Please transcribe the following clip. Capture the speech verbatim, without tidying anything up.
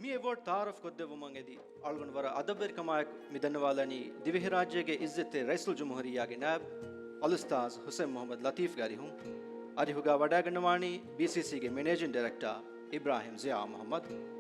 މި އެވޯޑް ތައާރަފް ކޮށްދެއްވުމަށް އެދި އަޅުގަނޑު ވަރަށް އަދަބުވެރިކަމާއެކު މި ދަންނަވާލަނީ ދިވެހިރާއްޖޭގެ އިއްޒަތްތެރި ރައީސުލްޖުމްހޫރިއްޔާގެ ނާއިބް އަލްއުސްތާޛް ޙުސައިން މުޙައްމަދު ލަތީފްގެ އަރިހުން. އަރިހުގަ ވަޑައިގަންނަވާނީ ބީސީސީގެ މެނޭޖިން ޑިރެކްޓަރ އިބްރާހިމް ޒިޔާ މުޙައްމަދު.